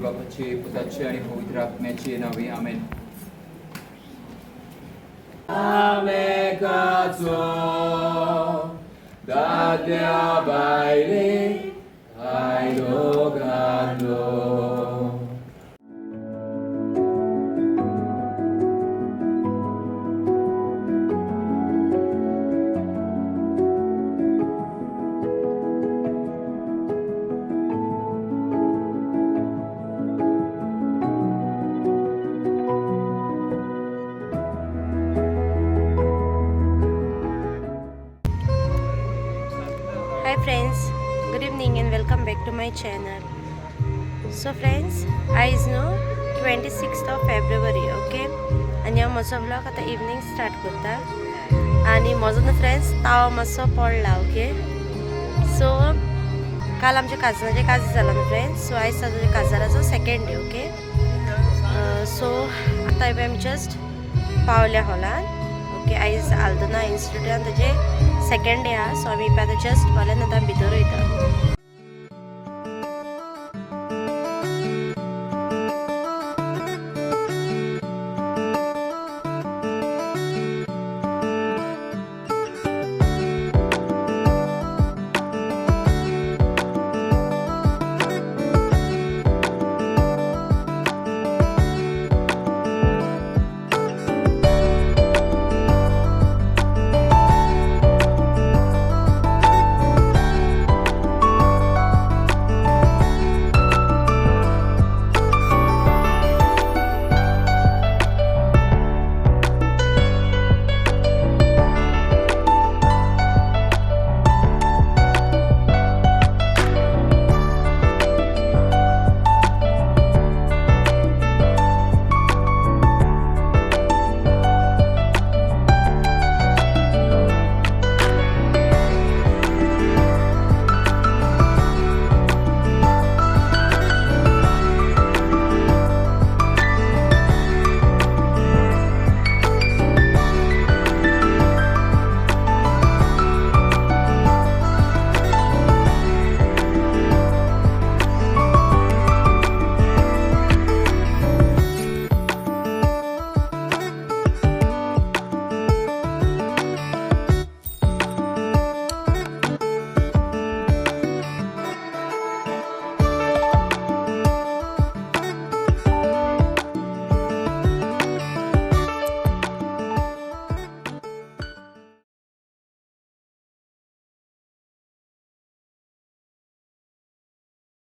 बापाचे, पुताचे आणि पवित्र आत्म्याचे नावे, आमेन. आमेकाचो दादल्या बायले कायदो घालो. Hi friends, good evening and welcome back to my channel. So friends, आयज न्हू 26th of February, okay. आनी हांव म्हजो व्लॉग आतां इवनींग स्टार्ट करता. आनी म्हजो न्हू फ्रेंड्स ताव मातसो पडला, ओके. सो काल आमच्या काजनाचें काजार जाला न्हू फ्रेंड्स, सो आयज ताजो काजाराचो सेकेंड डे, ओके. सो आतां आमी जस्ट पावल्या हॉलान, ओके. आयज आल्दोना इन्स्टिट्यूटान ताजे सेकेंड डे आहा. सो आमी आतां जस्ट पावल्या, आतां भितर वयता.